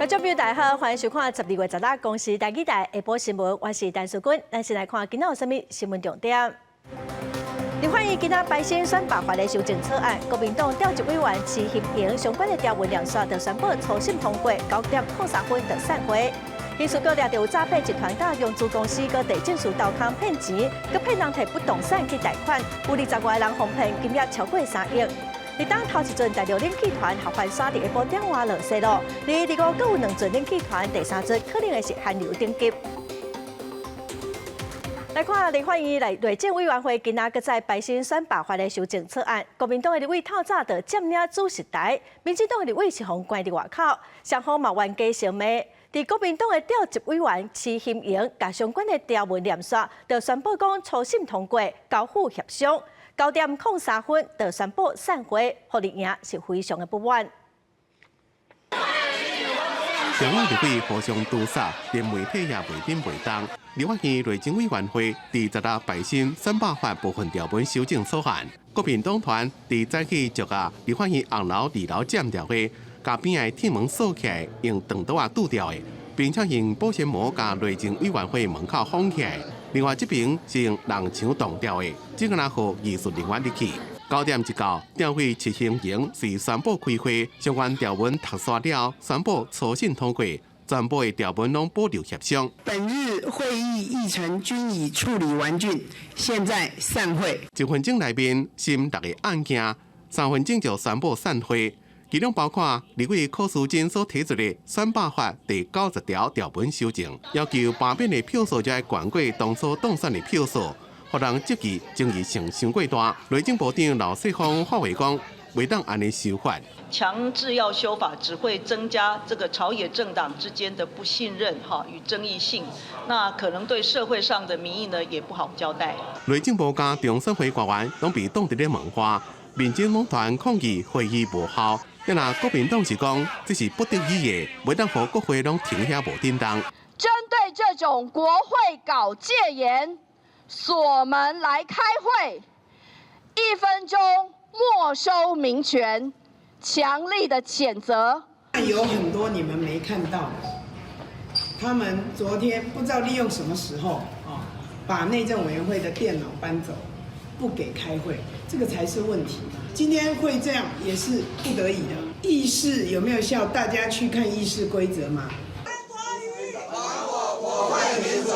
觀眾朋友大家好，歡迎收看12月16公視台語台下晡新聞，我是陳淑君。咱先來看今仔有啥物新聞重點。立法院今仔排審選罷法的修正草案，國民黨召集委員徐欣瑩相關的條文連續就宣布初審通過，9點03分就散會。刑事局掠著有詐騙集團佮融資公司佮地政署鬥空騙錢，閣騙人提不動產去貸款，有20外人予騙，金額超過3億。佇當頭一陣大陸冷氣團合歡山佇下晡點外落雪咯，二二五閣有兩陣冷氣團，第三陣可能會是寒流等級。來看立法院內內政委員會今仔閣再排審選罷法的修正草案，國民黨的立委透早就佔領主席台，民進黨的立委是予關佇外口，雙方嘛冤家相罵。佇國民黨的召集委員徐欣瑩，共相關的條文念煞，就宣布講初審通過，交付協商。9點03分就宣布散會，予綠營是非常的不滿。中央立委互相屠殺，連媒體也袂頂袂當。立法院內政委員會佇16排審選罷法部分條文修正草案，國民黨團佇早起就共立法院紅樓二樓佔掉的，共邊仔鐵門鎖起來，用長刀仔堵牢的，並且用保鮮膜共內政委員會門口封起來。另外這邊是用人牆擋牢的，只敢若予技術人員入去。9點一到，召委徐欣瑩是宣布開會，相關條文讀煞了，宣布初審通過，全部的條文攏保留協商。本日會議議程均已處理完竣，現在散會。一分鐘內面審六個案件，3分鐘就宣布散會。其中包括立委柯淑珍所提出的選罷法第90條條文修正，要求罷免的票數就愛懸過當初當選的票數，予人質疑爭議性傷過大。內政部長劉世芳發話講，袂當按呢修法。強制要修法，只會增加這個朝野政黨之間的不信任哈與爭議性，那可能對社會上的民意呢也不好交代。內政部佮中選會官員攏被擋佇咧門外，民進黨團抗議會議無效。若國民黨是講這是不得已的，袂當予國會攏停遐無振動。針對這種國會搞戒嚴、鎖門來開會，1分鐘沒收民權，強力的譴責。有很多你們沒看到的，他們昨天不知道利用什麼時候啊，把內政委員會的電腦搬走，不給開會，這個才是問題。今天會這樣也是不得已的。議事有沒有效？大家去看議事規則嘛。國會民主，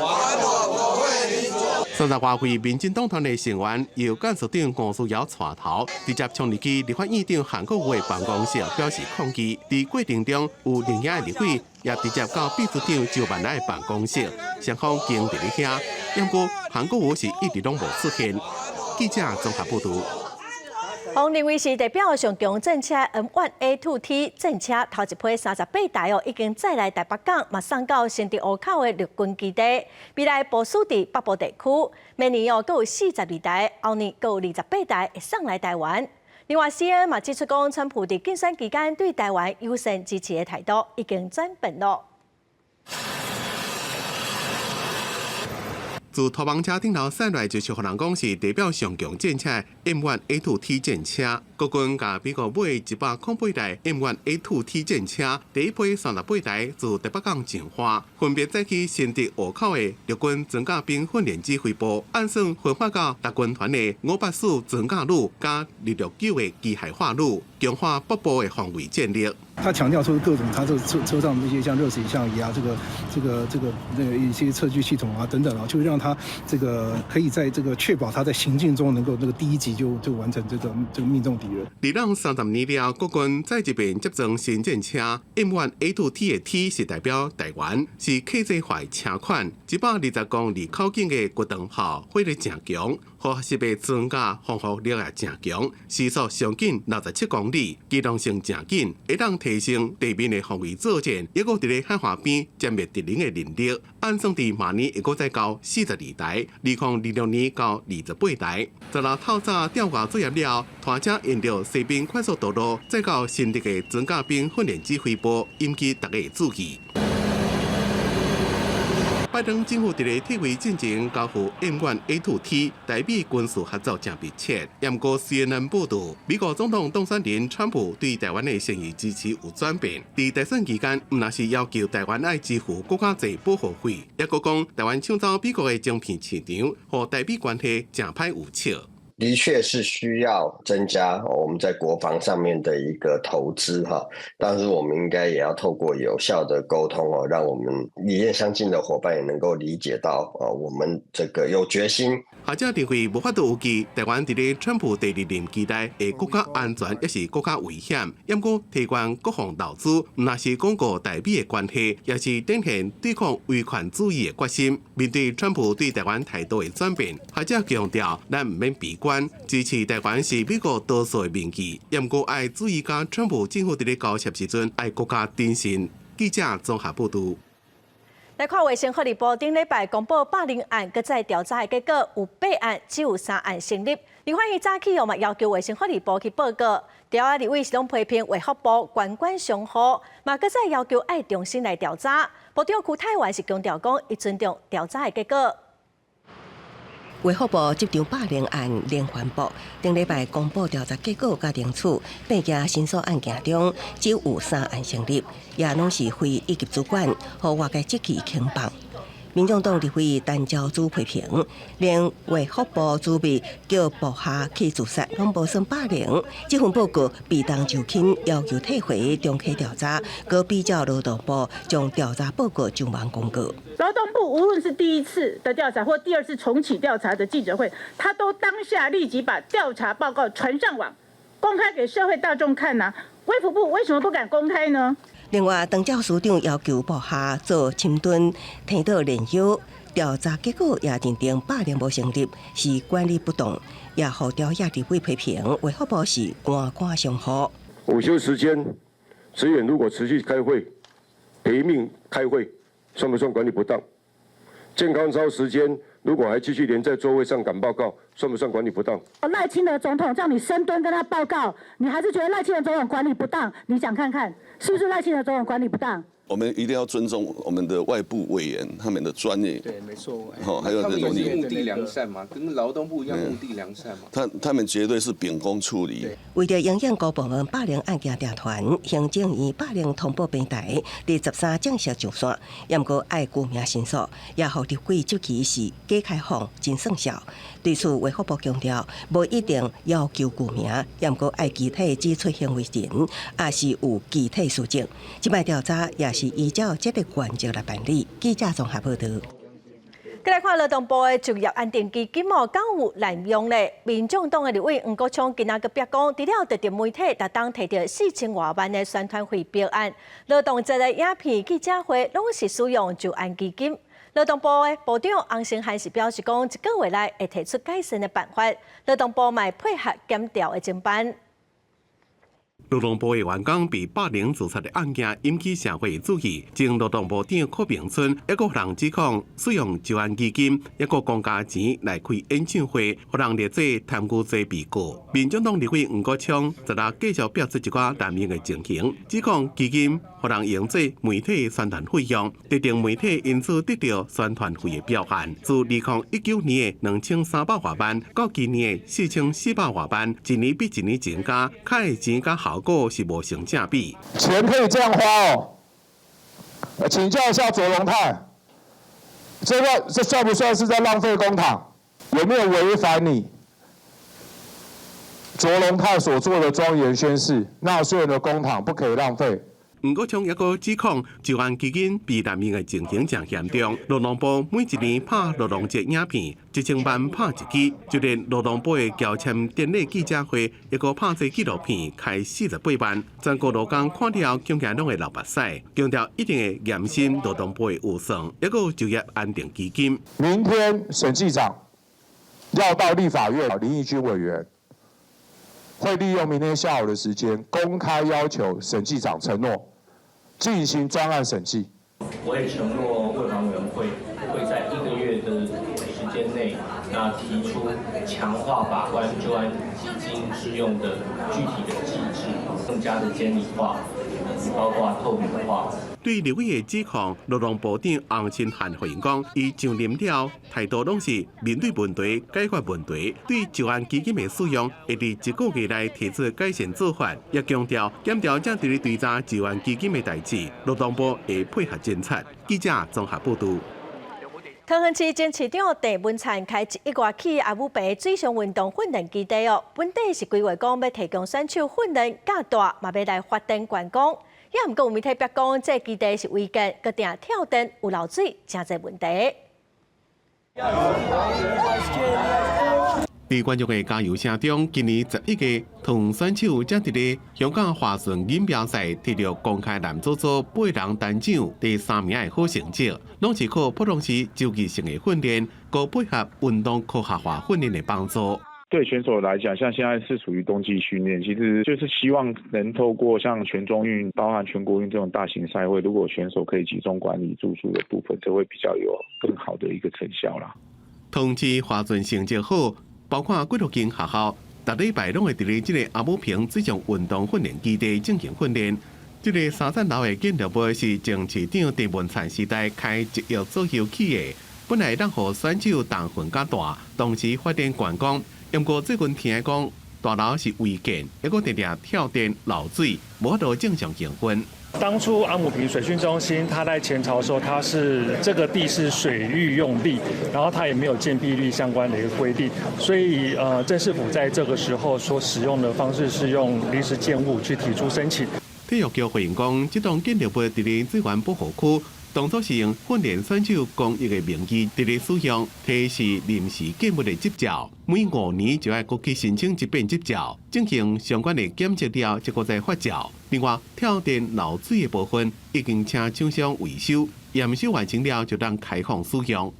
還我國會民主。30外位民進黨團的成員由幹事長吳思瑤帶頭，直接衝入去立法院長韓國瑜的辦公室表示抗議。佇過程中，有綠營的立委也直接到秘書長周萬來的辦公室，雙方堅佇咧遐。不過韓國瑜是一直攏無出現。記者綜合報導。予認為是代表上強戰車 M1A2T 戰車頭一批38台哦，已經載來台北港，嘛送到新竹湖口的陸軍基地，未來部署佇北部地區。明年哦，閣有42台，後年閣有28台會送來台灣。另外，CNN 嘛指出講，川普佇競選期間對台灣友善支持的態度已經轉變了。自拖網車頂頭駛來，就是予人講是代表上強戰車 M1A2T 戰車。國軍共美國買108台 M1A2T 戰車，第一批38台自台北港進發，分別載去新竹湖口的陸軍裝甲兵訓練指揮部，按算分發到六軍團的584裝甲旅佮269的機械化旅，強化北部的防衛戰力。他強調出各種，他這車車上這些像熱水像儀啊，這個一些測距系統啊等等啊，就讓他這個可以在這個確保他在行進中能夠那個第一擊就完成這個命中敵人。二零30年了，國軍再一遍接裝新戰車 M1A2T 的 T 是代表台灣，是客製化車款，120公里口徑的滑膛炮，火力誠強，可識別裝甲防護力也誠強，時速上緊67公里，機動性誠緊，會當提升地面的防衛作戰，抑閣佇咧海岸邊殲滅敵人的能力。按算佇明年會閣再交42台，2026年交28台。16透早吊掛作業了，拖車沿著西濱快速道路，載到新竹的裝甲兵訓練指揮部，引起大家的注意。拜登政府佇咧退位進前交付 M1A2T，台美軍事合作誠密切。毋過 CNN 報導，美國總統當選人川普對台灣的善意支持有轉變。佇大選期間，毋但是要求台灣愛支付閣較濟保護費，抑閣講台灣搶走美國的晶片市場，予台美關係誠歹預測。的確是需要增加我們在國防上面的一個投資哈，但是我們應該也要透過有效的溝通哦，讓我們理念相近的夥伴也能夠理解到，我們這個有決心。學者認為無法度預計台灣佇咧川普第二任期內會閣較安全，抑是閣較危險。毋過提懸國防投資，毋但是鞏固台美的關係，也是展現對抗威權主義的決心。面對川普對台灣態度的轉變，學者強調，咱毋免悲觀，支持台灣是美國多數的民意。毋過愛注意，佮川普政府佇咧交涉時陣，愛閣較謹慎。記者綜合報導。來看衛生福利部頂禮拜公布霸凌案，閣再調查的結果有八案，只有三案成立。立法院早起嘛要求衛生福利部去報告，朝仔立委是攏批評衛福部官官相護，嘛閣再要求愛重新來調查。部長邱泰源是強調講，伊尊重調查的結果。衛福部職場霸凌案連環爆，頂禮拜公布調查結果佮定處，八件申訴案件中只有三案成立，也攏是非一級主管，予外界質疑輕放。民眾黨立委陳昭姿批評，連衛福部主秘叫部下去自殺，攏無算霸凌。這份報告避重就輕，要求退回重啟調查，閣比照勞動部將調查報告上網公告。勞動部無論是第一次的調查或第二次重啟調查的記者會，他都當下立即把調查報告傳上網，公開給社會大眾看吶。衛福部為什麼不敢公開呢？另外，長照司長要求部下做深蹲、聽到練腰，調查結果也認定霸凌無成立，是管理不當，也予朝野立委批評，衛福部是官官相護。午休時間，職員如果持續開會，賠命開會，算不算管理不當？健康操時間如果還繼續連在座位上趕報告，算不算管理不當？賴清德總統叫你深蹲跟他報告，你還是覺得賴清德總統管理不當？你想看看是不是賴清德總統管理不當？我們一定要尊重我們的外部委員他們的專業。對，沒錯。好，還有他們也是目的良善嘛，跟勞動部一樣目的良善嘛。他們絕對是秉公處理。為著因應公部門霸凌案件調傳，行政院霸凌通報平台佇13正式上線，毋過愛具名申訴，也予立委質疑是假開放真算數。對此，衛福部強調，無一定要求具名，毋過愛具體指出行為人，抑是有具體事證。這擺調查也是依照這個原則來辦理。記者綜合報導。閣來看勞動部的就業安定基金哦，敢有濫用咧？民眾黨的立委黃國昌今仔閣逼講，除了特定媒體逐冬提著四千外萬的宣傳費標案，勞動節的影片記者會攏是使用就安基金。勞動部的部長洪申翰是表示講，一個月內會提出改善的辦法，勞動部嘛會配合檢調的偵辦。勞動部的員工被霸凌自殺的案件引起社會注意。前勞動部長柯銘春抑閣予人指控使用就安基金，抑閣公家錢來開演唱會，予人列做貪污罪被告。民眾黨立委黃國昌十六繼續表出一寡濫用的情形，指控基金予人用做媒體宣傳費用，特定媒體因此得著宣傳費的標案。自2019年的2300外萬，到今年的4400外萬，一年比一年增加，開的錢佮效果是無成正比。錢可以這樣花哦，請教一下卓榮泰，這個這算不算是在浪費公帑？有沒有違反你卓榮泰所做的莊嚴宣誓？納稅人的公帑不可以浪費。黃國昌抑閣指控，就安基金被濫用的情形誠嚴重。勞動部每一年拍勞動節影片，1000萬拍一支，就連勞動部的繳簽典禮記者會，抑閣拍這紀錄片，開48萬。全國勞工看了後，恐驚攏會流目屎，強調一定會嚴審勞動部的預算，抑閣就業安定基金。明天審計長要到立法院，林義君委員會利用明天下午的時間，公開要求審計長承諾進行專案審計。我也承諾衛環委員會會在一個月的時間內，那提出清強化把關救安基金適用的具體的機制，更加的監理化，包括透明化。對立委的指控，勞動部長洪申翰回應講，伊上任了，態度攏是面對問題、解決問題。對救安基金的使用，會佇一個月內提出改善做法，也強調檢調正佇咧追查救安基金的代誌，勞動部會配合偵查。記者綜合報導。桃園市前市長鄭文燦開一億外起阿武坪水上運動訓練基地哦，本底是規劃講欲提供選手訓練教大，嘛欲來發展觀光。也毋過有媒體白講，這個基地是違建，閣定跳電有漏水，誠濟問題。佇觀眾的加油聲中，今年11月，桃園選手才佇咧香港華順錦標賽摕著公開男子組八人單獎第三名的好成績，攏是靠普通時周期性的訓練，閣配合運動科學化訓練的幫助。對選手來講，像現在是屬於冬季訓練，其實就是希望能透過像全中運、包含全國運這種大型賽會，如果選手可以集中管理住宿的部分，就會比較有更好的一個成效啦。通知華順成績好。包括幾多間學校，逐禮拜攏會佇咧這个阿武坪水上運動訓練基地進行訓練。這个三層樓的建築物是前市長鄭文燦時代開一億左右起的，本來當予選手重訓較大，同時發展觀光。不過最近聽講大樓是違建，抑閣定定跳電漏水，無法度正常營運。當初阿姆坪水訓中心，它在前朝的時候，它是這個地是水域用地，然後它也沒有建蔽率相關的一個規定，所以鄭市府在這個時候所使用的方式是用臨時建物去提出申請。體育局回應講，這棟建築物佇咧水源保護區，當初是用訓練選手公益的名義佇咧使用，提是臨時建物的執照，每5年就愛閣去申請一遍執照，進行相關的檢測了，才閣再發照。另外，跳電漏水的部分已經請廠商維修，驗收完成了就當開放使用。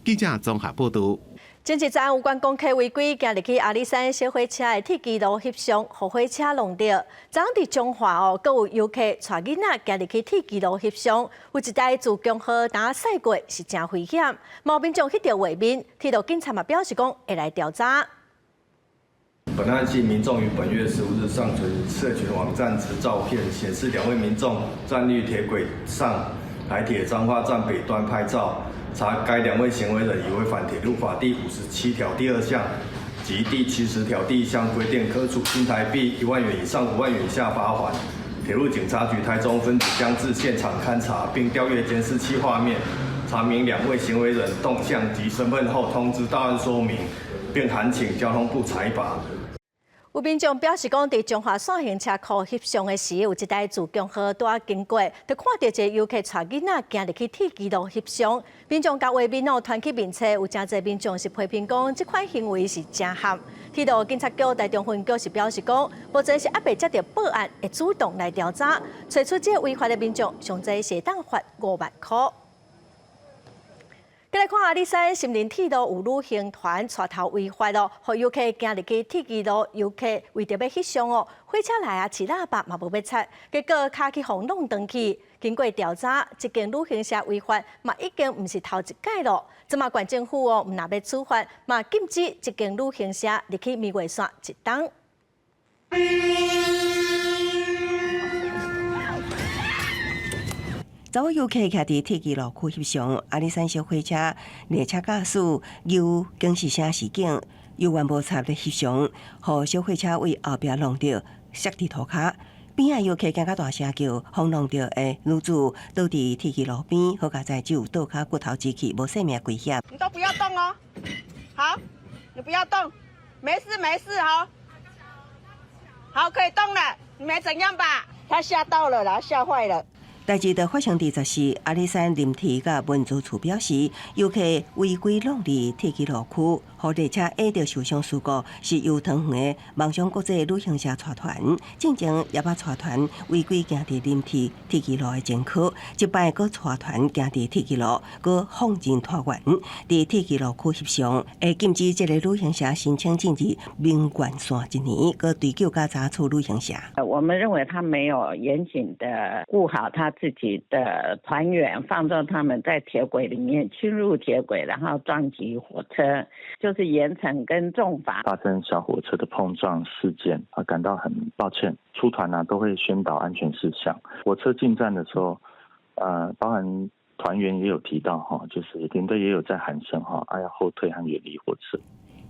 記者綜合報導。前一陣有觀光客違規行入去阿里山小火車的鐵支路翕相，予火車挵著。昨佇彰化哦，閣有遊客帶囡仔行入去鐵支路翕相，有一台自強號當駛過，是誠危險。有民眾翕著畫面，鐵路警察嘛表示講會來調查。本案系民眾於本月15日上傳社群網站之照片，顯示兩位民眾站立鐵軌上，台鐵彰化站北端拍照。查該兩位行為人已違反鐵路法第57條第二項及第70條第一項規定，可處新台幣1萬元以上5萬元以下罰鍰。鐵路警察局台中分局將至現場勘查，並調閱監視器畫面，查明兩位行為人動向及身份後，通知到案說明，並函請交通部裁罰。有民眾表示講，佇彰化線行車庫翕相的時，有一台自強號拄仔經過，就看著一个遊客帶囡仔行入去鐵支路翕相。民眾共畫面哦傳去面冊，有誠濟民眾是批評講，這款行為是誠譀。鐵路警察局台中分局是表示講，目前是猶未接著報案，會主動來調查，揣出這个違法的民眾，上濟是會當罰5萬箍。再來看阿里山森林鐵路有旅行團帶頭違法咯，予遊客行入去鐵支路，遊客為著欲翕相哦，火車來啊，揤喇叭嘛無欲睬，結果跤去予挵斷去。經過調查，這間旅行社違法嘛已經毋是頭一擺咯。這馬縣政府哦，毋若欲處罰，嘛禁止這間旅行社入去眠月山一冬。查某遊客徛佇鐵支路區翕相，阿里山小火車列車駕駛由警示聲示警，猶原無插咧翕相，予小火車為後壁挵著，摔佇塗跤。邊仔遊客驚甲大聲叫，予挵著的女子倒佇鐵支路邊，好佳哉只有倒跤骨頭折去，無性命危險。你都不要動哦，好，你不要動，沒事沒事，好，好可以動了，你沒怎樣吧？他嚇到了啦，嚇壞了。代誌就發生佇14，阿里山林鐵佮文資處表示，遊客違規挵佇鐵支路區，予列車壓著受傷事故，是由桃園的夢想國際旅行社帶團，進前也捌帶團違規行佇林鐵鐵支路的前科，這擺閣帶團行佇鐵支路，閣放任拖員佇鐵支路區翕相，會禁止這个旅行社申請進入眠月山一年，閣追究佮查處旅行社。我們認為他沒有嚴謹的顧好他自己的團員，放縱他們在鐵軌裡面侵入鐵軌，然後撞擊火車，就是嚴懲跟重罰。發生小火車的碰撞事件啊，感到很抱歉。出團啊都會宣導安全事項。火車進站的時候，包含團員也有提到哈，就是領隊也有在喊聲哈，啊要後退和遠離火車。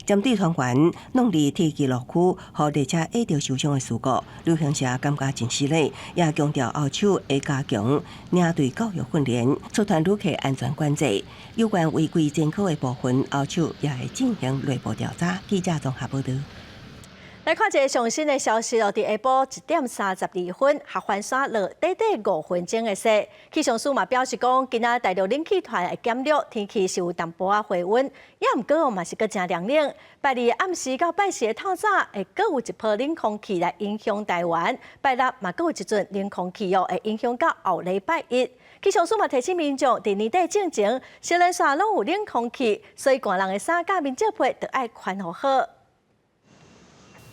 針對團員弄佇鐵枝落區，予列車壓著受傷的事故，旅行社感覺真失禮，也強調後手會加強領隊教育訓練，出團旅客安全管制。有關違規前科的部分，後手也會進行內部調查。記者綜合報道。來看一个上新的消息哦！佇下晡1點32分，合歡山落短短5分鐘的雪。氣象署嘛表示講，今仔大陸冷氣團會減弱，天氣是有淡薄仔回溫，也毋過嘛是閣誠涼冷。拜二暗時到拜四的透早，會閣有一波冷空氣來影響台灣。拜六嘛閣有一陣冷空氣哦，會影響到後禮拜一。氣象署嘛提醒民眾，佇年底進前，小連續攏有冷空氣，所以寒人的衫佮棉罩被著愛寬予好。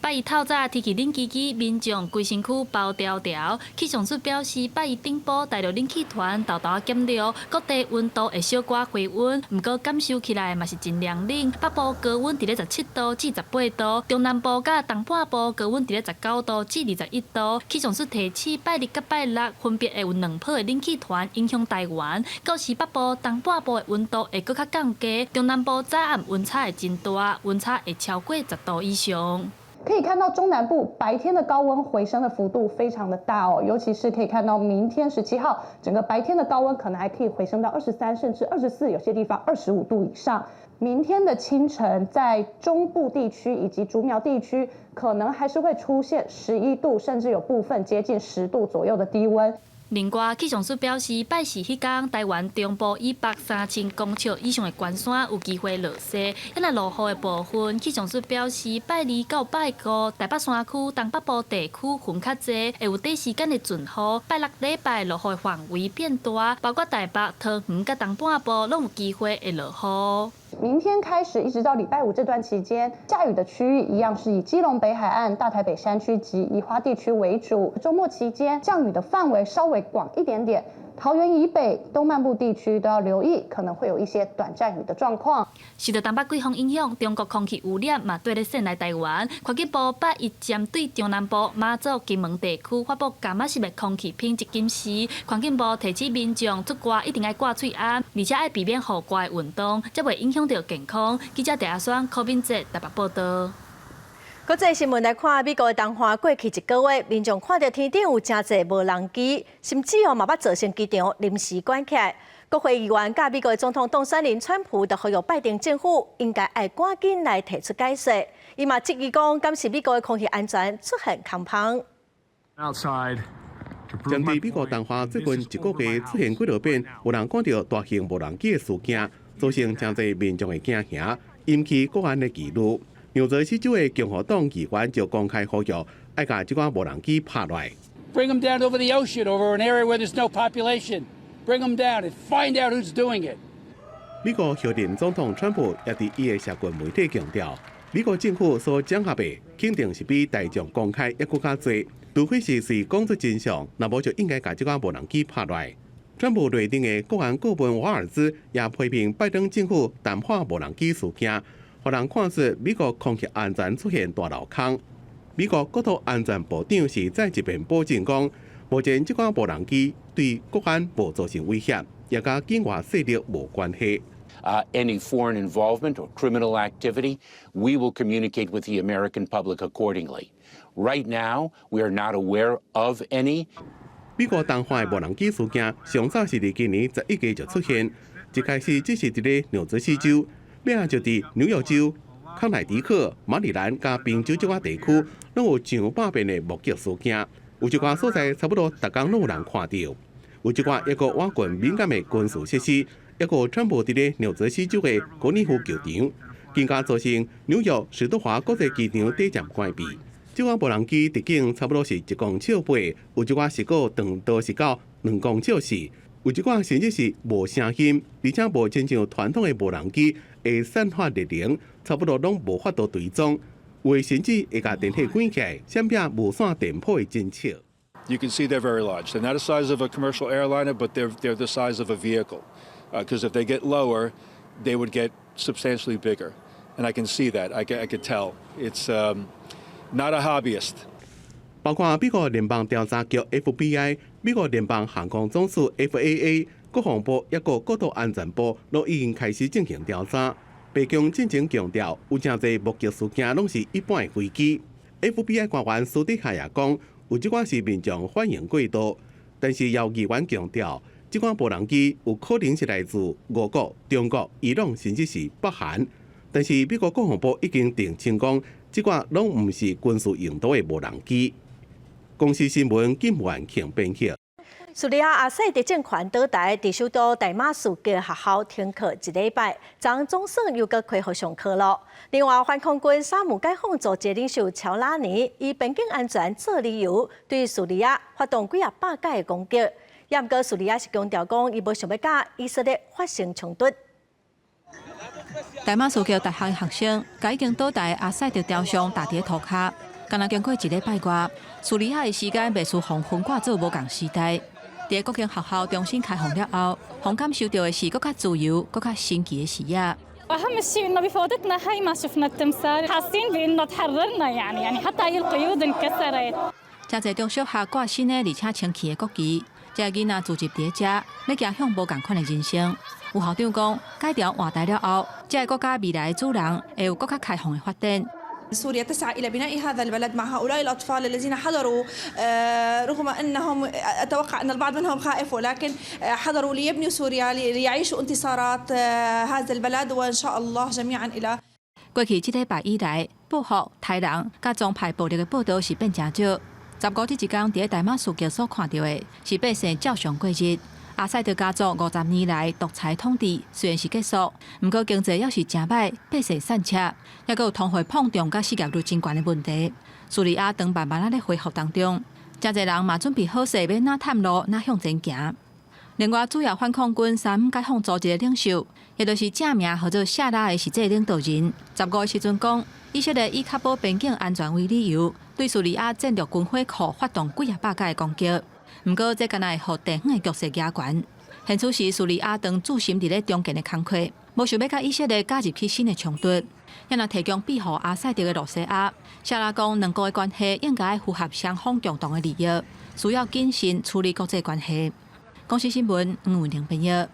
拜一透早天氣冷吱吱，民眾規身軀包牢牢。氣象署表示，拜一頂晡大陸冷氣團沓沓仔減弱，各地溫度會小可回溫，毋過感受起來嘛是真涼冷。北部高溫佇咧17度至18度，中南部佮東半部高溫佇咧19度至21度。氣象署提醒，拜二佮拜六分別會有兩波的冷氣團影響台灣，到時北部、東半部的溫度會閣較降低，中南部早暗溫差會真大，溫差會超過10度以上。可以看到中南部白天的高溫回升的幅度非常的大哦，尤其是可以看到明天17號，整個白天的高溫可能還可以回升到23甚至24，有些地方25度以上。明天的清晨，在中部地區以及竹苗地區，可能還是會出現11度，甚至有部分接近10度左右的低溫。另外，氣象署表示，拜四彼工，台灣中部以北3000公尺以上的懸山有機會落雪。啊，若落雨的部分，氣象署表示，拜二到拜五，台北山區、東北部地區雲較濟，會有短時間的陣雨。拜六禮拜落雨範圍變大，包括台北、桃園佮東半部攏有機會會落雨。明天開始一直到禮拜五這段期間，下雨的區域一樣是以基隆北海岸、大台北山區及宜花地區為主。週末期間降雨的範圍稍微廣一點點，桃園以北、東半部地區都要留意，可能會有一些短暫雨的狀況。受到東北季風影響，中國空氣污染嘛綴咧滲來台灣。環境部拜一針對中南部、馬祖、金門地區發布柑仔色的空氣品質警示。環境部提醒民眾出外一定愛掛喙罨，而且愛避免戶外運動，才袂影響著健康。記者鄭阿雙、柯敏哲台北報道。國際新聞來看，美國的東岸過去一個月，民眾看著天頂有誠濟無人機，甚至哦嘛捌造成機場臨時關起來。國會議員佮美國的總統當選人川普就呼籲拜登政府應該愛趕緊來提出解釋。伊嘛質疑講，敢是美國的空氣安全出現空縫。針對美國東岸最近一個月出現幾落遍有人看著大型無人機的事件，造成誠濟民眾的驚嚇，引起國安的疑慮。紐澤西州的共和黨議員就公開呼籲，愛共這款無人機拍落來。 Bring them down over the ocean, over an area where there's no population. Bring them down and find out who's doing it. 美國候任總統川普也佇伊的社群媒體強調，美國政府所掌握的肯定是比大眾公開猶閣較濟，除非是隨講出真相，若無就應該共這款無人機拍落來。川普內定的國安顧問瓦爾茲也批評拜登政府淡化無人機事件。予人看出美國空氣安全出現大漏空。美國國土安全部長是再一遍保證講，目前這款無人機對國安無造成威脅，也佮境外勢力無關係。 Any foreign involvement or criminal activity, we will communicate with the American public accordingly. Right now, we are not aware of any. 美國東岸的無人機事件，上早是佇今年11月就出現，一開始只是佇咧紐澤西州。尾仔就佇紐約州、康乃狄克、馬里蘭佮賓州這寡地區，攏有上百遍的目擊事件。有一寡所在差不多逐工攏有人看著。有一寡猶閣倚近敏感的軍事設施，猶閣川普佇咧紐澤西州的高爾夫球場，更加造成紐約史都華國際機場短暫關閉。這款無人機直徑差不多是1公尺8，有一寡是閣長度是到2公尺4。有一寡甚至是無聲音，而且無親像傳統的無人機會散發熱能，差不多攏無法度追蹤。有的甚至會共電火關起來，閃避無線電波的偵測。You can see they're very large. They're not the size of a commercial airliner, but they're the size of a vehicle. Because if they get lower, they would get substantially bigger. And I can see that. I could tell. It's not a hobbyist. 包括美國聯邦調查局 FBI、美國聯邦航空總署 FAA、國防部抑閣國土安全部，攏已經開始進行調查。白宮進前強調，有誠濟目擊事件攏是一般的飛機。FBI 官員私底下也講，有這款是民眾反應過度，但是有議員強調，這款無人機有可能是來自俄國、中國、伊朗，甚至是北韓。但是美國國防部已經澄清講，這款攏毋是軍事用途的無人機。公視新聞金元慶編輯。敘利亞阿薩德政權倒台，佇首都大馬士革學校停課一禮拜，昨總算又閣恢復上課囉。另外，反抗軍沙姆解放組織領袖喬拉尼以邊境安全做理由，對敘利亞發動幾仔百架的攻擊。也毋過敘利亞是強調講，伊無想欲佮以色列發生衝突。大馬士革大學學生，共已經倒台阿薩德雕像踏佇塗跤，敢若經過一禮拜外，敘利亞的時間袂輸予分割做無仝時代。佇國境學校重新開放了後，予感受著的是閣較自由、閣較新奇的視野。 أهم شيء إنه بفوضتنا هاي ما شفنا التمثال حاسين بإنه تحررنا يعني يعني حتى هي القيود انكسرت。誠濟中小學掛新的而且清氣的國旗，這个囡仔聚集佇遮，欲走向無仝款的人生。有校長講，改朝換代了後，這个國家未來的主人會有閣較開放的發展。 سوريا تسعى إلى بناء هذا البلد مع هؤلاء الأطفال الذين حضروا رغم أنهم أتوقع أن البعض منهم خائف ولكن حضروا ليبنوا سوريا ليعيشوا انتصارات هذا البلد وإن شاء الله جميعا إلى 過去這禮拜以來，報復、刣人、佮宗派暴力的報導是變誠少。15這一工，佇大馬士革所看著的是百姓照常過日。阿薩德家族50年來獨裁統治雖然是結束，毋過經濟猶是誠歹，百姓散赤，猶閣有通貨膨脹佮失業率真懸的問題。敘利亞正慢慢仔咧恢復當中，誠濟人嘛準備好勢欲哪探路，哪向前行。另外，主要反抗軍沙姆解放組織的領袖，也就是正名號做夏拉的實際領導人，15時陣講，以色列以確保邊境安全為理由，對敘利亞戰略軍火庫發動幾仔百架的攻擊。毋過，這敢若會予地方的局勢加懸。現此時，敘利亞正注心佇咧重建的工課，無想欲佮以色列加入去新的衝突。也若提供庇護阿薩德的露西亞，夏拉講兩國的關係應該符合雙方共同的利益，需要謹慎處理國際關係。公視新聞吳文玲編譯。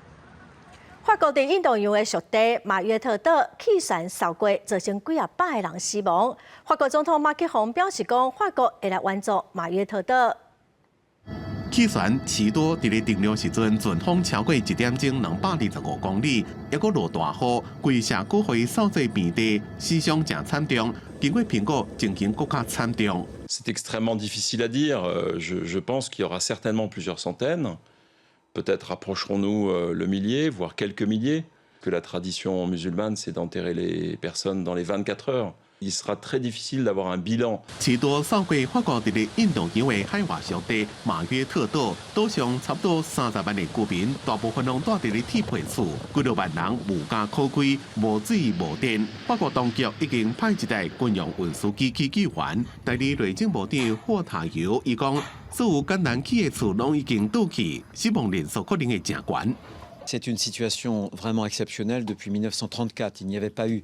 法國佇印度洋的屬地馬約特島氣旋掃過，造成幾仔百个人死亡。法國總統馬克宏表示講，法國會來援助馬約特島。氣旋奇多佇咧登陸時陣，陣風超過一點鐘225公里，抑閣落大雨，規社區予伊掃做平地，死傷誠慘重。經過評估，情形閣較慘重。 C'est extrêmement difficile à dire. Je pense qu'il y aura certainement plusieurs centaines. Peut-être approcherons-nous le millier, voire quelques milliers. Que la tradition musulmane, c'est d'enterrer les personnes dans les 24 heures. Il sera très difficile d'avoir un bilan. 奇多掃過法國佇咧印度洋的海外屬地馬約特島，島上差不多30萬的居民，大部分攏蹛佇咧鐵皮厝，幾若萬人無家可歸，無水無電。法國當局已經派一台軍用運輸機去救援。代理內政部長霍塔尤伊講，所有簡單起的厝攏已經倒去，死亡人數可能會誠懸。 C'est une situation vraiment exceptionnelle. Depuis 1934, il n'y avait pas eu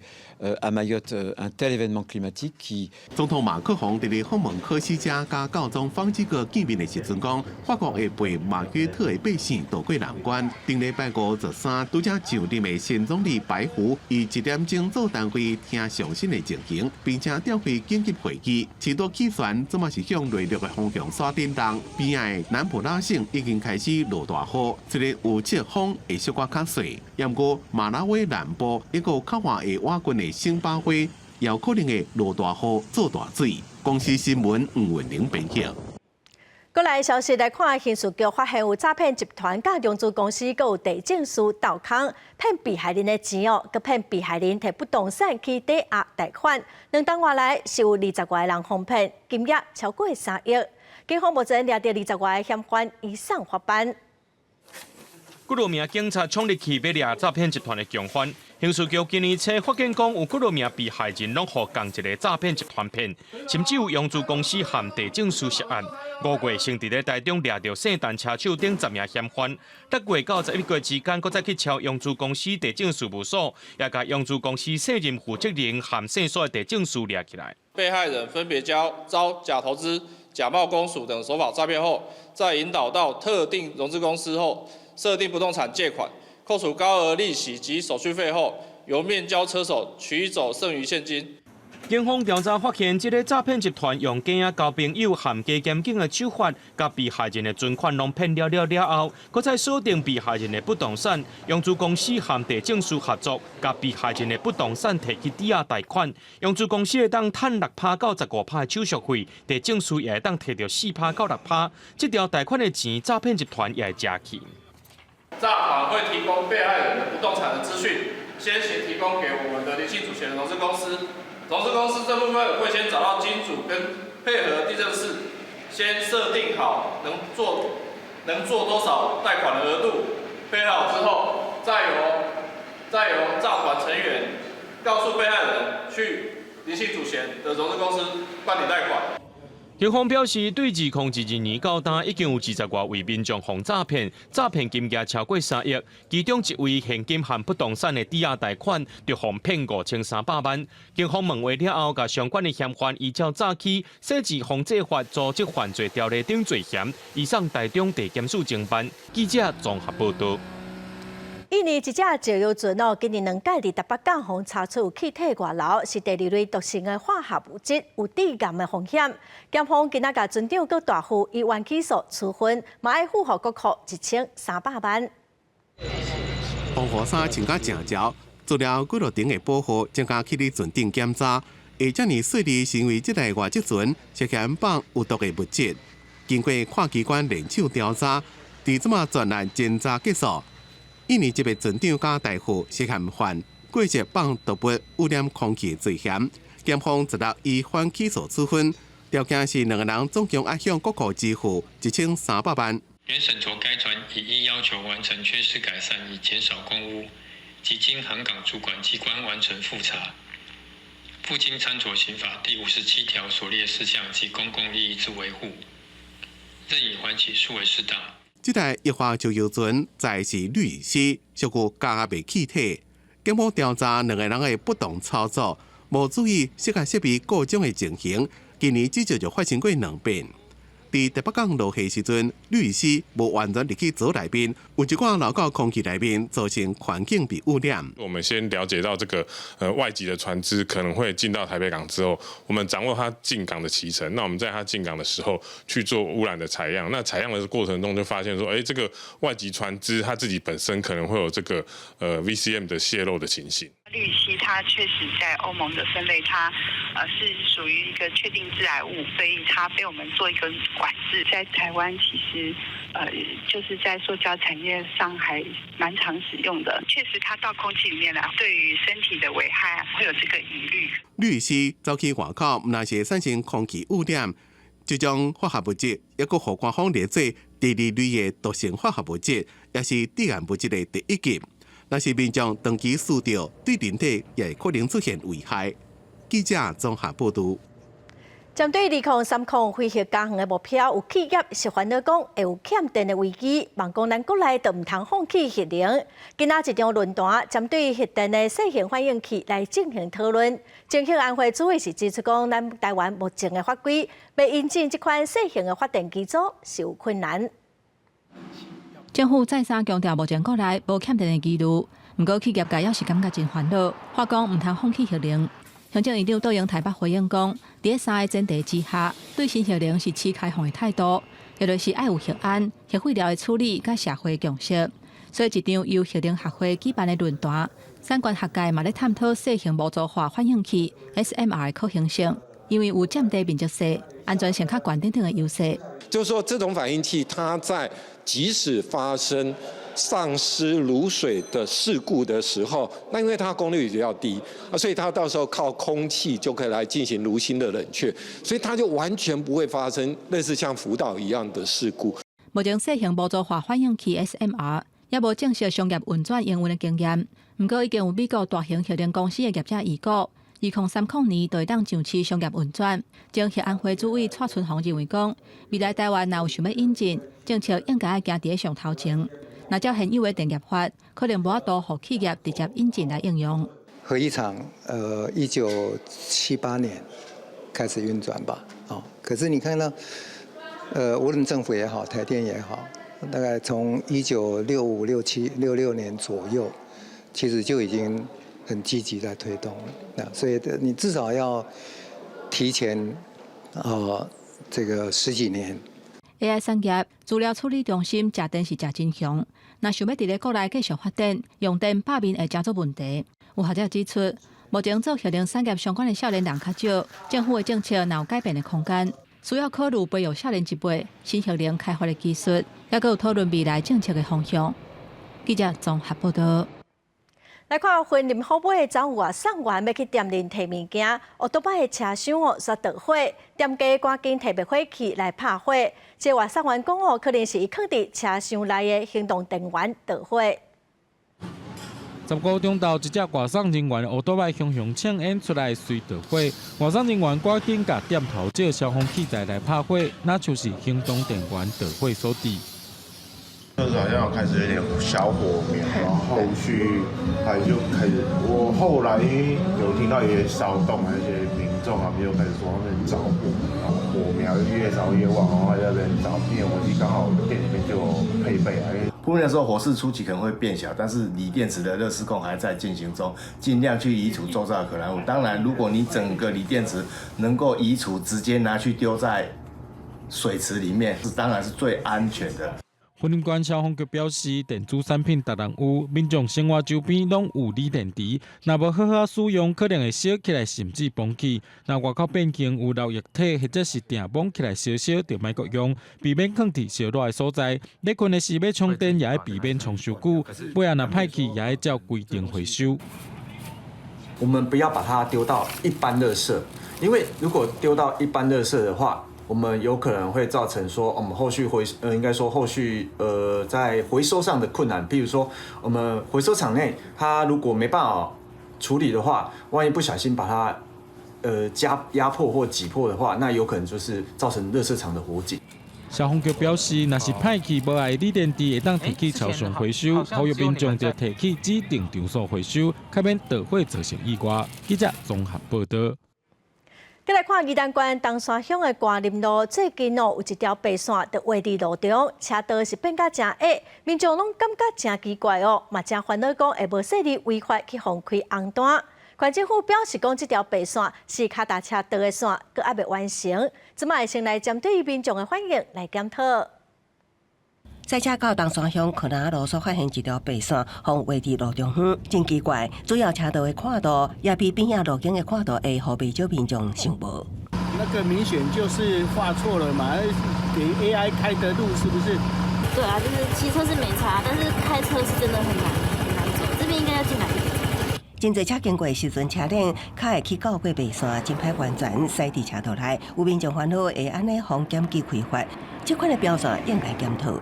à Mayotte un tel événement climatique qui. 總統馬克宏佇咧訪問科西嘉佮教宗方濟各見面的時陣講，法國會陪馬約特的百姓渡過難關。頂禮拜五十三拄才上任的新總理白胡以一點鐘做單位聽上新的情形，並且召開緊急會議。奇多氣旋這馬是向內陸的方向煞振動，邊仔的南普拉省已經開始落大雨，雖然有側風會小可較細，毋過馬拉維南部一個較外的瓦郡的星巴輝，也有可能會落大雨做大水。公視新聞吳文玲編輯。過來消息來看，刑事局發現有詐騙集團佮融資公司，閣有地政士鬥空騙被害人的錢哦，閣騙被害人提不動產去抵押貸款。兩冬外來是有20外个人予騙，金額超過3億。警方目前掠著20外个嫌犯移送法辦。幾落名警察衝入去欲掠詐騙集團的共犯，刑事局今年初發現講有幾多名被害人攏予仝一个詐騙集團騙，甚至有融資公司和地政司涉案。5月先佇咧台中掠著聖誕車手等10名嫌犯，6月到11月之間，閣再去敲融資公司地政事務所，也共融資公司現任負責人和線索地政司掠起來。被害人分別遭假投資、假冒公署等手法詐騙後，再引導到特定融資公司後，設定不動產借款。扣除高額利息及手續費後，由面交車手取走剩餘現金。警方調查發現，這个詐騙集團用假交朋友和假檢警的手法，共被害人的存款攏騙了了了後，閣再鎖定被害人的不動產，融資公司和地政司合作，共被害人的不動產提去抵押貸款，融資公司會當趁6趴到15趴的手續費，地政司也會當提著4趴到6趴，這條貸款的錢，詐騙集團也會食去。詐團會提供被害人的不動產的資訊，先行提供給我們的林姓主嫌的融資公司。融資公司這部分會先找到金主跟配合地政士，先設定好能做多少貸款的額度，配好之後，再由詐團成員告訴被害人去林姓主嫌的融資公司辦理貸款。警方表示，對2022年到今，已經有20外位民眾予詐騙，詐騙金額超過3億。其中一位現金和不動產的抵押貸款，就予騙5300萬。警方問話了後，共相關的嫌犯依照詐欺、洗錢防制法、組織犯罪條例等罪嫌，移送台中地檢署偵辦。記者綜合報道。印尼一隻石油船哦，今年兩屆佇台北港予查出有氣體外流，是第二類毒性的化學物質，有致癌的風險。檢方今仔共船長閣大副依緩起訴處分，嘛愛付予國庫1300萬。防護衫穿甲誠潮，做了幾落頂的保護，增加去佇船頂檢查。會遮爾細膩，是因為這台外籍船涉嫌放有毒的物質。經過跨機關聯手調查，佇這馬全案偵查結束。印尼這個船長佮大副涉嫌犯過失放毒物污染空氣罪嫌，檢方十六依緩起訴處分，條件是兩個人總共愛向國庫支付1300萬。原審酌該船已依要求完成缺失改善，以減少空污，及經航港主管機關完成複查，復經參酌刑法第57條所列事項及公共利益之維護，認以緩起訴為適當。這台液化石油船載是氯乙烯，屬於加壓氣體。警方調查兩個人的不當操作，無注意釋壓設備故障的情形，今年至少就發生過兩遍。佇台北港落貨時陣，氯乙烯無完全入去槽內面，有一寡流到空氣內面，造成環境被污染。我們先了解到這個外籍的船隻可能會進到台北港之後，我們掌握它進港的期程。那我們在它進港的時候去做污染的採樣。那採樣的過程中就發現說，這個外籍船隻它自己本身可能會有這個VCM 的洩漏的情形。氯乙烯它確實在歐盟的分類，它是屬於一個確定致癌物，所以它被我們做一個管制。在台灣其實就是在塑膠產業上還蠻常使用的。確實，它到空氣裡面來，對於身體的危害會有這個疑慮。氯乙烯走去外口，毋但是產生空氣污染，這種化學物質抑閣予官方列做第二類的毒性化學物質，也是致癌物質的第一級。若是民眾長期吸著，對人體也可能出現危害。記者綜合報道。針對2030非核家園的目標，有企業是煩惱講會有欠電的危機，望講咱國內都毋通放棄核能。今仔一場論壇針對核電的細型反應器來進行討論。前核安會主委是指出講，咱台灣目前的法規，欲引進這款細型的發電機組是有困難。政府再三強調，目前國內無欠電的疑慮，毋過企業界猶是感覺真煩惱，話講毋通放棄核能。行政院長杜英台北回應講，佇三个前提之下，對新核能是持開放的態度，也就是愛有核安、核廢料的處理佮社會共識。所以，一場由核能學會舉辦的論壇，產官學界嘛咧探討細型模組化反應器 SMR 的可行性，因為有佔地面積細、安全性較懸等等的優勢。就是說，這種反應器，它在即使發生喪失爐水的事故的時候，那因為它功率比較低啊，所以它到時候靠空氣就可以來進行爐心的冷卻，所以它就完全不會發生類似像福島一樣的事故。目前細型模組化反應器 SMR 猶無正式商業運轉營運的經驗。毋過已經有美國大型核能公司的業者預估，2030年就會當上市商業運轉。前核安會主委蔡春紅認為講，未來台灣若有想欲引進，政策應該愛行佇咧上頭前。若照現有的電業法，可能無法度予企業直接引進來應用。核一廠，1978年開始運轉吧，哦，可是你看到，無論政府也好，台電也好，大概從1965、67、66年左右，其實就已經很積極在推動了。那所以你至少要提前啊，這個十幾年。 AI 產業資料處理中心食電是食真兇，若想欲佇咧國內繼續發展，用電罷免會成做問題。有學者指出，目前做核能產業相關的少年人較少，政府的政策若有改變的空間，需要考慮培育少年一輩新核能開發的技術，猶閣有討論未來政策的方向。記者綜合報道。來看雲林虎尾的走外送員欲去店裡提物件，歐多擺的車廂哦，煞著火，店家趕緊提滅火器來拍火。這外送員講哦，可能是伊囥佇車廂內的行動電源著火。 15中晝，一隻外送人員烏多擺熊熊衝煙出來，隨著火。外送人員趕緊共店頭借消防器材來拍火，若就是行動電源著火所致。就是好像開始有點小火苗，然後後續還就開始，我後來有聽到一些騷動，那些民眾啊，就開始說那邊著火，然後火苗越燒越旺，然後在那邊找滅火器，剛好店裡面就有配備啊。撲滅的時候火勢初期可能會變小，但是鋰電池的熱失控還在進行中，盡量去移除周遭的可燃物。當然，如果你整個鋰電池能夠移除，直接拿去丟在水池裡面，是當然是最安全的。雲林縣消防局表示，電子產品逐人有，民眾生活周邊攏有鋰電池，若無好好使用，可能會燒起來，甚至崩起。若外口變形有漏液體或者是定摸起來燒燒，就莫閣用，避免囥佇燒熱的所在。咧睏的時欲充電，也愛避免充傷久，尾仔若歹去，也愛照規定回收。我們不要把它丟到一般垃圾，因為如果丟到一般垃圾的話，我們有可能會造成說，我們後續回，應該說後續，在回收上的困難。譬如說，我們回收場內，它如果沒辦法處理的話，萬一不小心把它，加壓迫或擠破的話，那有可能就是造成垃圾場的火警。消防局表示，若是歹去無愛鋰電池，會當提去超商回收，呼籲民眾就提去指定場所回收，較免著火造成意外。記者綜合報道。再來看宜蘭縣東山鄉的關林路，最近哦有一條白線就畫佇路中，車道是變甲誠狹，民眾攏感覺誠奇怪哦，嘛誠煩惱講會無細膩違法去予開紅單。縣政府表示講，這條白線是跤踏車道的線，閣猶未完成，這擺會先來針對民眾的反應來檢討。賽車到東山鄉柯南路所發現一條白線，予畫佇路中央，真奇怪。主要車道的闊度也比邊仔路景的闊度會予袂少民眾想無。那個明顯就是畫錯了嘛，給 AI 開的路是不是？對啊，就是騎車是沒差，但是開車是真的很難很難走。這邊應該要進來一點。真濟車經過的時陣，車輪較會去到過白線，真歹完全駛佇車道內。有民眾煩惱會按呢予檢舉開罰，這款的標線應該檢討。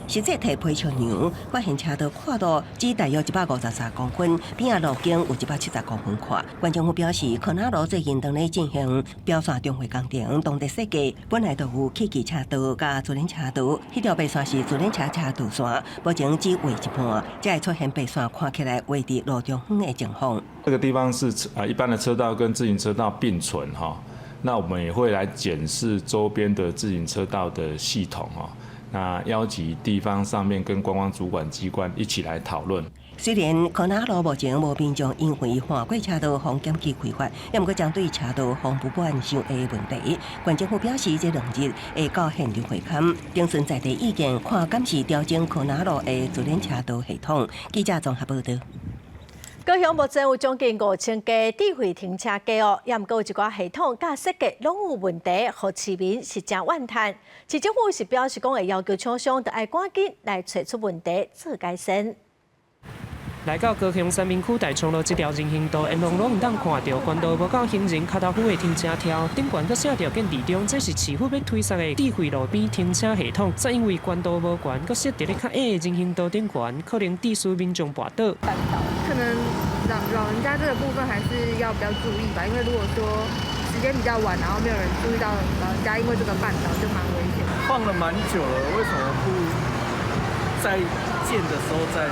實際提批尺量，發現車道闊度只大約153公分，邊仔路景有170公分闊。縣政府表示，柯南路最近當咧進行標線重繪工程，當地設計本來就有汽機車道佮自行車道，彼條白線是自行車車道線，目前只畫一半，才會出現白線看起來畫佇路中央的情況。這個地方是啊，一般的車道跟自行車道並存哈，那我們也會來檢視周邊的自行車道的系統哈。那邀集地方上面跟觀光主管機關一起來討論。雖然柯南路目前無民眾因為橫過車道予檢舉開罰，猶毋過針對車道予布滿傷狹的問題，縣政府表示這兩日會到現場會勘，徵詢在地意見，看敢是調整柯南路的自行車道系統。記者綜合報道。高雄目前有將近5000家智慧停車格哦，猶毋過有一寡系統佮設計攏有問題，予市民是誠怨嘆。市政府是表示講會要求廠商著愛趕緊來揣出問題做改善。來到高雄三民區大昌路這條人行道，沿路攏會當看著懸度無夠行人跤頭趺的停車柱，頂懸閣寫著建置中，這是市府欲推捒的智慧路邊停車系統。煞因為懸度無懸，閣設佇咧較矮的人行道頂懸，可能致使民眾跋倒。可能老人家這個部分還是要比較注意吧，因為如果說時間比較晚，然後沒有人注意到老人家因為這個絆倒就蠻危險。放了蠻久了，為什麼不在建的時候再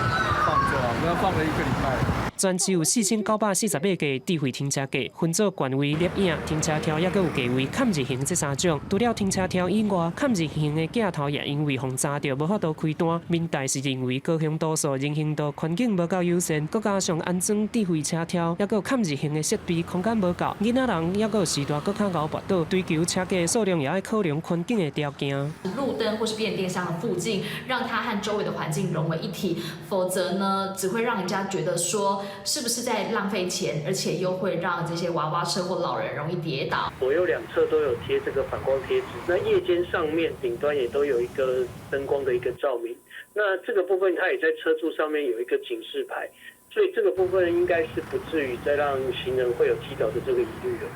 放就好？不要放了一個禮拜。全市有4948個智慧停車格，分做懸位、攝影、停車柱，抑閣有低位、崁字形這三種。除了停車柱以外，崁字形的鏡頭也因為予砸著，無法度開單。民代是認為高雄多數人行道環境無夠友善，閣加上安裝智慧車柱，抑閣有崁字形的設備空間無夠，囡仔人抑閣有序大閣較𠢕跋倒。追求車格數量，也愛考量環境的條件。路燈或是變電箱的附近，讓它和周圍的環境融為一體，否則呢，只會讓人家覺得說，是不是在浪費錢，而且又會讓這些娃娃車或老人容易跌倒。左右兩側都有貼這個反光貼紙，那夜間上面頂端也都有一個燈光的一個照明。那這個部分它也在車柱上面有一個警示牌，所以這個部分應該是不至於再讓行人會有踢倒的這個疑慮了。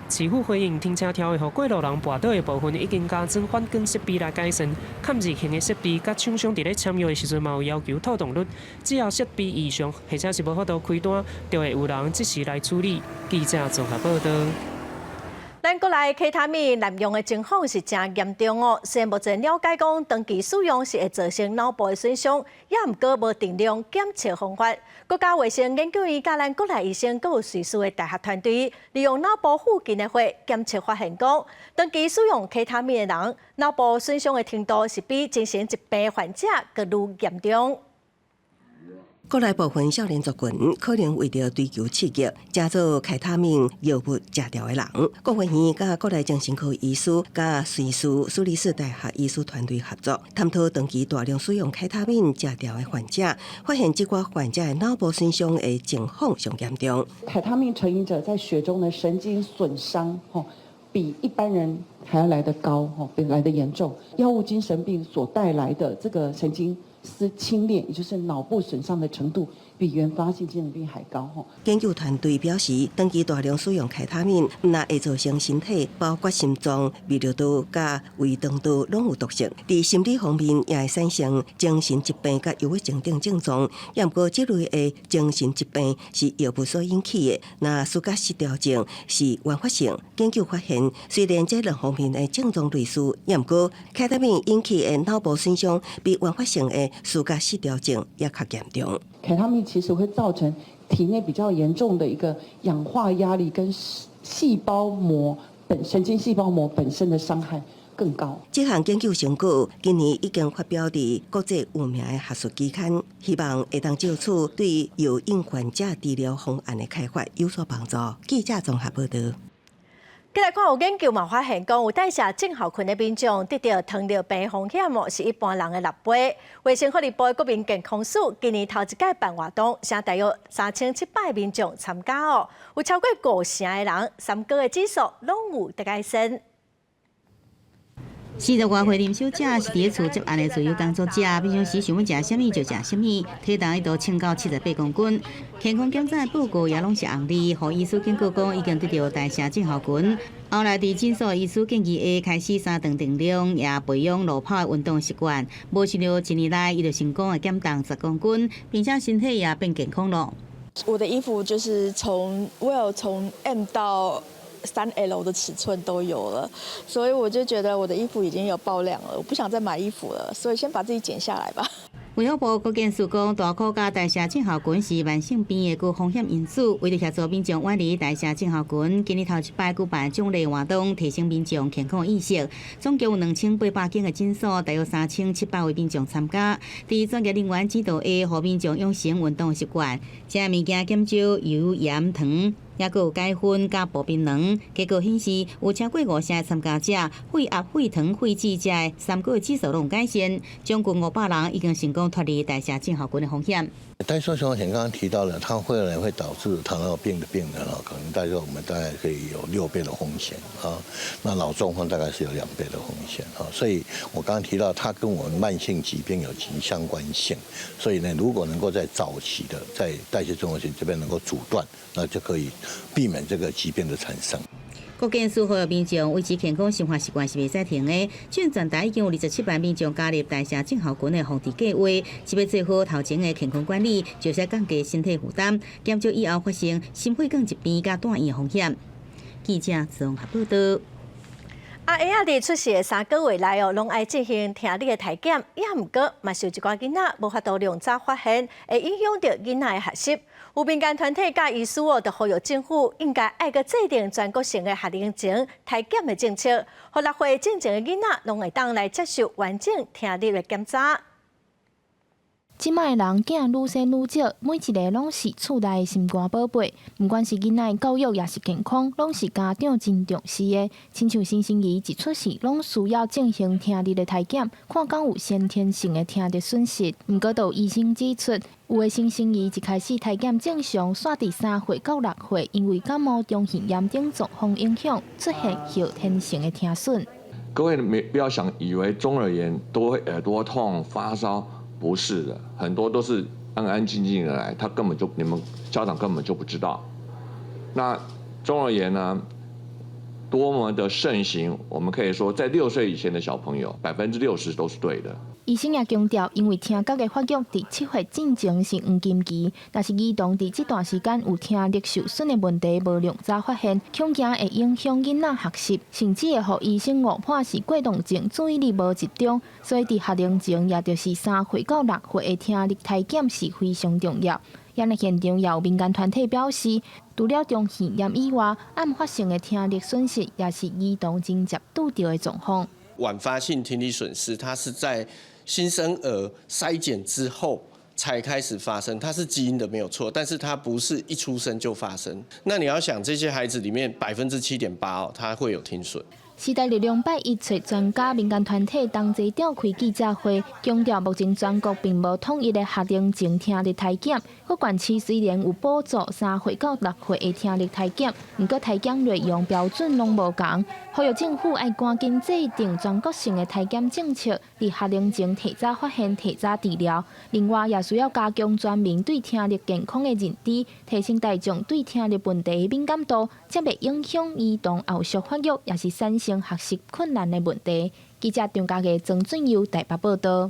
市府回應停車柱會予過路人跋倒的部分，已經加裝反光設備來改善。崁字形的設備，佮廠商佇咧簽約的時陣嘛有要求透動率，只要設備異常或者是無法度開單，就會有人即時來處理。記者綜合報導。咱國內 K 他命濫用的情況是誠嚴重哦。雖然目前了解講，長期使用是會造成腦部的損傷，也毋過無定量檢測方法。國家衛生研究院佮咱國內醫生，閣有瑞士的大學團隊，利用腦部附近的血檢測發現，講長期使用 K 他命的人，腦部損傷的程度是比精神疾病患者閣愈嚴重。國內部分少年族群可能為著追求刺激，誠做開他命藥物食掉的人。國衛院佮國內精神科醫師佮瑞士蘇黎世大學醫師團隊合作，探討長期大量使用開他命食掉的患者，發現這寡患者的腦部損傷的情況上嚴重。凱他命成癮者在血中的神經損傷，比一般人還要來得高，比來得嚴重。藥物精神病所帶來的這個神經絲輕裂，也就是腦部損傷的程度，比原發性精神病還高。研究團隊表示，長期大量使用開他命，毋但會造成身體，包括心臟、泌尿道佮胃腸道攏有毒性。佇心理方面也會產生精神疾病佮憂鬱症等症狀。也毋過，這類的精神疾病是藥物所引起的，若思覺失調症是原發性。研究發現，雖然這兩方面的症狀類似，也毋過開他命引起的腦部損傷比原發性的思覺失調症也較嚴重。凱他命其實會造成體內比較嚴重的一個氧化壓力，跟細胞膜本神經細胞膜本身的傷害更高。這項研究成果今年已經發表佇國際有名的學術期刊，希望會當藉此對藥癮患者治療方案的開發有所幫助。記者綜合報導。繼來看有研究嘛，發現講有代謝症候群的民眾得著糖尿病風險是一般人的6倍。衛生福利部的國民健康署今年頭一擺辦活動，現大約3700民眾參加哦，有超過5成的人三高的指數攏有得改善。40外歲林小姐是佇咧厝接案的自由工作者，平常時想欲食啥物就食啥物，體重一度衝到78公斤。健康檢查的報告也攏是紅字，予醫師警告講已經得著代謝症候群。後來佇診所醫師建議下，開始三頓定量，也培養路跑的運動習慣。無想著一年內，伊就成功的減重10公斤，並且身體也變健康了。我的衣服就是從我有從 M 到3L 的尺寸都有了，所以我就覺得我的衣服已經有爆量了，我不想再買衣服了，所以先把自己減下來吧。衛福部國健署講，大箍佮代謝症候群是慢性病的高風險因子，為著協助民眾遠離代謝症候群，今年頭一擺舉辦獎勵活動，提升民眾健康意識。總共有2800間的診所，大約3700位民眾參加。佇專業人員指導下，予民眾養成運動習慣，食物件減少油鹽糖。抑閣有解薰佮薄檳榔。結果顯示，有超過五成的參加者血壓、血糖、血脂這三個指數攏有改善，將近500人已經成功脫離代謝症候群的風險。代謝症候群剛剛提到了，它會導致糖尿病的病人啊，可能大概我們大概可以有6倍的風險啊。那腦中風大概是有2倍的風險啊。所以我剛剛提到，它跟我們慢性疾病有極相關性。所以呢，如果能夠在早期的在代謝症候群這邊能夠阻斷，那就可以避免這個疾病的產生。國健署呼籲民眾維持健康生活習慣是袂使停的。全台已經有27萬民眾加入代謝症候群的防治計劃，是欲做好頭前的健康管理，就是降低身體負擔，減少以後發生心血管疾病佮住院風險。記者綜合報道。啊，嬰仔佇出世的3個月內哦，攏愛進行聽力的體檢，也毋過嘛是有一寡囡仔無法度量早發現，會影響著囡仔的學習。有民間團體佮醫師哦，就呼籲政府應該愛閣制定全國性的學齡前體檢的政策，予6歲進前的囡仔攏會當來接受完整聽力的檢查。這擺的人囝愈生愈少，每一个攏是厝內的心肝寶貝。毋管是囡仔的教育，抑是健康，攏是家長真重視的。親像新生兒一出世，攏需要進行聽力的體檢，看敢有先天性的聽力損失。毋過，就有醫生指出，有的新生兒一開始體檢正常，煞佇3歲到6歲，因為感冒、中耳炎等狀況影響，出現後天性的聽損。各位沒不要想以為中耳炎都會耳朵痛、發燒。不是的，很多都是安安靜靜的來，他根本就你們家長根本就不知道。那中耳炎呢，多麼的盛行，我們可以說在6歲以前的小朋友，60%都是對的。醫生也強調，因為聽覺的發育佇7歲進前是黃金期，若是兒童佇這段時間有聽力受損的問題無量早發現，恐驚會影響囡仔學習，甚至會予醫生誤判是過動症，注意力無集中。所以佇學齡前，也就是3歲到6歲的聽力體檢是非常重要。現場也有民間團體表示，除了中耳炎以外，暗發性的聽力損失也是兒童真濟拄著的狀況。晚發性聽力損失，它是在新生兒篩檢之後才開始發生，它是基因的沒有錯，但是它不是一出生就發生。那你要想，這些孩子裡面7.8%哦，他會有聽損。時代力量拜一揣專家、民間團體同齊召開記者會，強調目前全國並無統一的學齡前聽力體檢。各縣市雖然有補助3歲到6歲的聽力體檢，毋過體檢內容標準攏無仝。呼籲政府愛趕緊制定全國性的體檢政策，佇學齡前提早發現、提早治療。另外，也需要加強全民對聽力健康的認知，提升大眾對聽力問題的敏感度，才袂影響兒童後續發育，抑是產生學習困難的問題。記者張家傑、曾俊佑台北報道。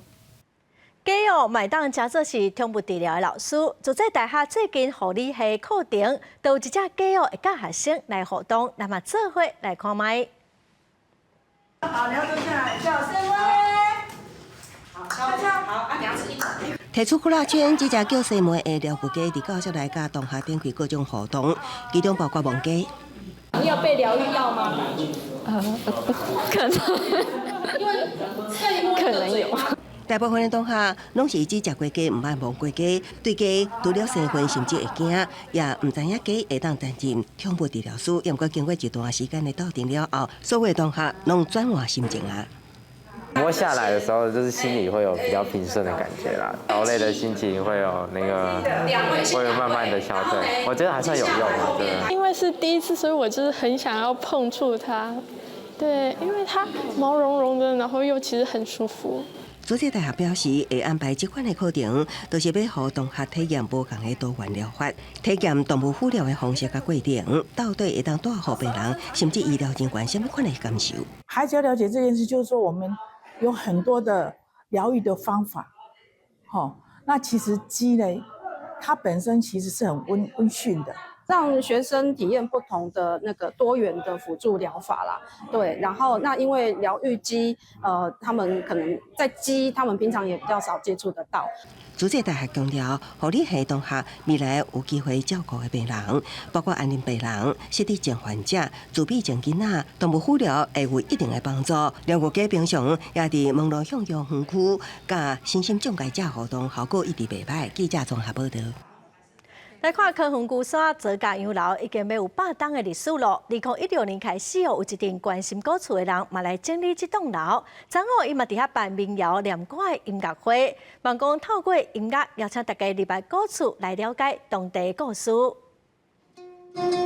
雞哦，嘛會當誠做是寵物治療的老師，就在大學最近護理系課程，都有一隻雞哦會佮學生來互動，那麼做伙來看覓。好，你要坐下來，小聲威。好，好，啊，兩隻一。提出呼啦圈，這隻叫西梅的療癒雞，佇教室內佮同學展開各種互動，其中包括摸雞。你有被療癒到嗎？可能，可能有。大部分的同學攏是只食過雞，毋捌摸過雞，對雞除了生分，甚至會驚，也毋知影雞會當擔任寵物治療師。毋過經過一段時間的鬥陣了後，所有同學攏轉換心情啊。摸下來的時候，就是心裡會有比較平順的感覺啦，勞累的心情會有那個，會有慢慢的消退。我覺得還算有用啊，對。因為是第一次，所以我就是很想要碰觸它，對，因為它毛茸茸的，然後又其實很舒服。主治大學表示，會安排這款的課程，就是欲予同學體驗無仝的多元療法，體驗動物輔療的方式佮過程，到底會當帶予病人，甚至醫療人員啥物款的感受？孩子要了解這件事，就是說我們有很多的療癒的方法，齁，那其實雞呢，它本身其實是很溫馴的。讓學生體驗不同的那個多元的輔助療法啦，對，然後那因為療癒雞，他們可能在雞，他們平常也比較少接觸得到。主治大學強調，護理系同學未來有機會照顧的病人，包括安寧病人、失智症患者、自閉症囡仔，動物輔療會有一定的幫助。療癒雞平常也佇門羅向陽園區，佮身心障礙者互動，效果一直袂䆀。記者綜合報道。來看桃園龜山左家洋樓已經欲有100冬的歷史咯。2016年開始哦，有一陣關心古厝的人嘛來整理這棟樓。昨昏伊嘛佇遐辦民謠念歌的音樂會，望講透過音樂邀請大家入來古厝來了解當地的故事。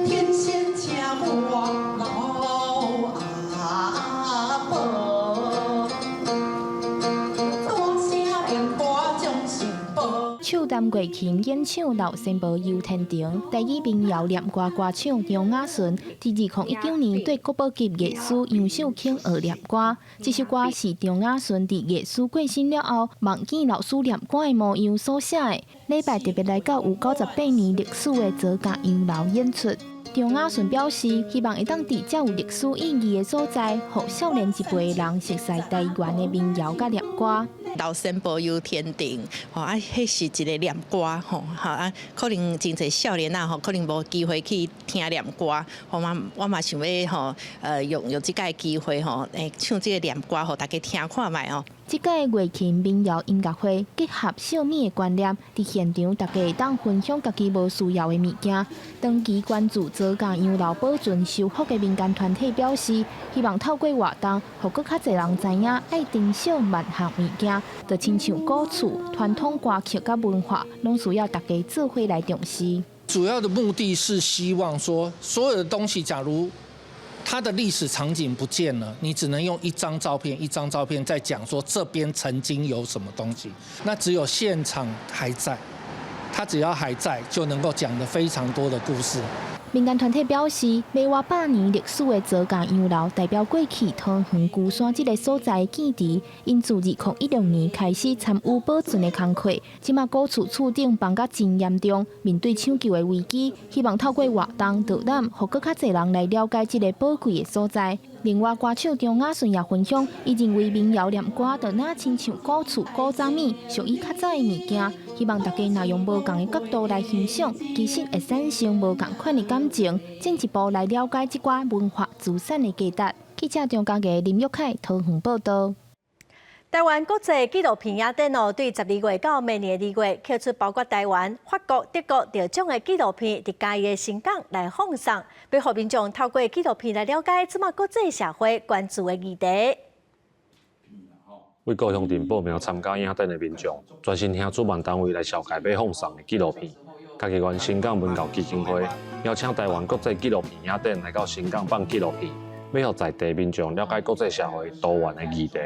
天仙請我老阿婆，大聲念歌掌心報。手擔月琴演唱老仙婆遊天庭，台語民謠念歌歌手張雅純，佇2019年得國寶級藝師楊秀卿學念歌。這首歌是張雅純佇藝師過身了後，夢見老師念歌的模樣所寫的。禮拜特別來到有98年歷史的左家洋樓演出。張雅純表示，希望會當佇遮有歷史意義的所在，予少年一輩的人熟悉台灣的民謠佮念歌。老仙婆遊天庭，吼啊，彼是一个念歌，吼，吼啊，可能真濟少年仔吼，可能無機會去聽念歌，吼嘛，我嘛想欲吼，用這擺機會吼，唱這個念歌，予大家聽看覓哦。這屆月琴民謠音樂會結合惜物的觀念，佇現場大家會當分享家己無需要的物件。長期關注左家洋樓保存修復的民間團體表示，希望透過活動，予閣較濟人知影愛珍惜萬項物件，就親像古厝、傳統歌曲佮文化，攏需要大家做伙來重視。主要的目的是希望說，所有的東西，假如它的歷史場景不見了，你只能用一張照片、一張照片在講說這邊曾經有什麼東西。那只有現場還在，它只要還在，就能夠講得非常多的故事。民間團體表示，未活百年歷史的左家洋樓，代表過去桃園龜山這个所在的記憶。𪜶自2016年開始參與保存的工課，這馬古厝厝頂崩甲真嚴重，面對搶救的危機，希望透過活動導覽，予閣較濟人來了解這个寶貴的所在。另外，歌手張雅順也分享，伊認為民謠念歌就若親像古厝古早物，屬於較早的物件，希望大家若用無仝的角度來欣賞，其實會產生無仝款的感情，進一步來了解這寡文化資產的價值。記者張家傑、林玉凱桃園報導。台灣國際紀錄片影展哦，對12月到明年2月，抾出包括台灣、法國、德國得獎的紀錄片，佇嘉義的新港來放送，欲予民眾透過紀錄片來了解這馬國際社會關注的議題。為高雄鎮報名參加影展的民眾，專心聽主辦單位來紹介欲放送的紀錄片。嘉義縣新港文教基金會邀請台灣國際紀錄片影展來到新港放紀錄片，欲予在地民眾了解國際社會多元的議題。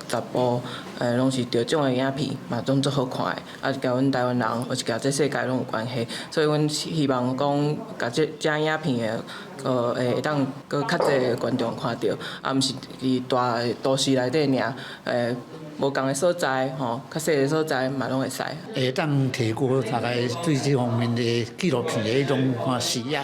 10部攏是得獎的影片，嘛攏足好看的，啊是佮阮台灣人，或是佮這世界攏有關係，所以阮希望講，共這影片的，會當閣較濟觀眾看著，啊毋是佇大都市內底爾，無仝的所在吼，較細的所在嘛攏會使。會當提高大家對這方面的紀錄片的彼種視野，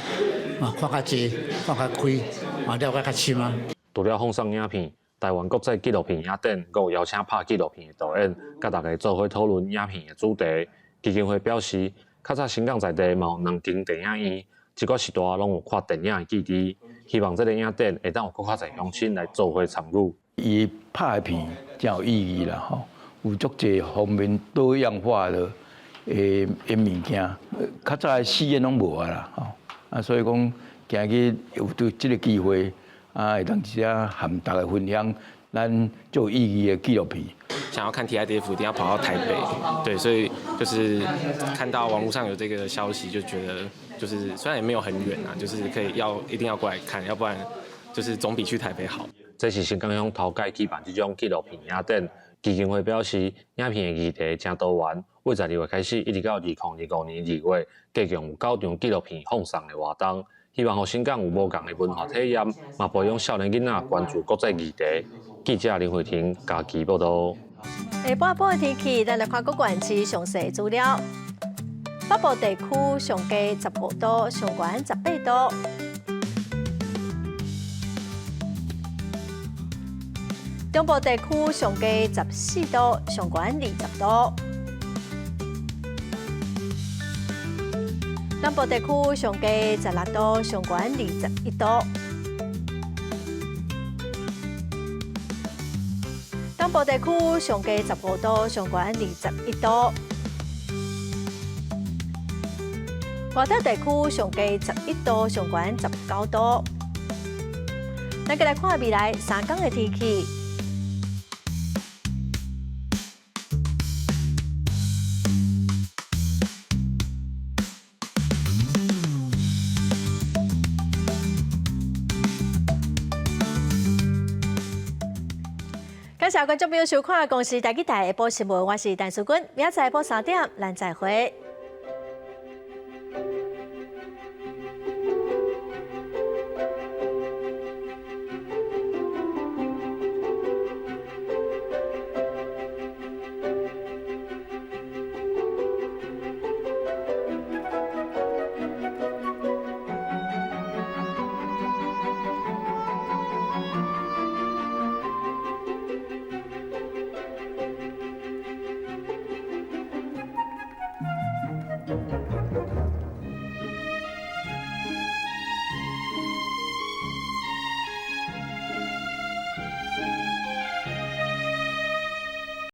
嘛看較濟，看較開，嘛了解較深啊。除了放送影片，台灣國際紀錄片影展閣有邀請拍紀錄片的導演，佮大家做伙討論影片的主題。基金會表示，較早新港在地嘛有兩間電影院，這個時代攏有看電影的記憶，希望這个影展會當有閣較濟鄉親來做伙參與。伊拍的片真有意義啦，吼，有足濟方面多樣化的物件，較早的戲院攏無啊啦，吼，啊，所以講今日有對這个機會，啊，會當遮和大家分享咱足有意義的紀錄片。想要看 TIDF，一定要跑到台北，對，所以就是看到網路上有這個消息，就覺得就是雖然也沒有很遠啊，就是可以要一定要過來看，要不然就是總比去台北好。這是新港鄉頭擺舉辦這種紀錄片影展，基金會表示，影片的議題誠多元，為12月開始，一直到2025年2月，共有九場紀錄片放送的活動，希望予新港有無仝的文化體驗，嘛培養少年囡仔關注國際議題。記者林慧婷嘉義報導。下晡晡的天氣，咱來看各縣市詳細資料。北部地區上低15度，上懸18度。中部地區上低14度，上懸20度。南部地區上低16度，上懸21度。東部地區上低15度，上懸21度。外島地區上低11度，上懸19度。咱閣來看未來3工的天氣。感謝觀眾朋友收看《公視台語台》下晡新聞，我是陳淑君，明仔載下晡3點，咱再會。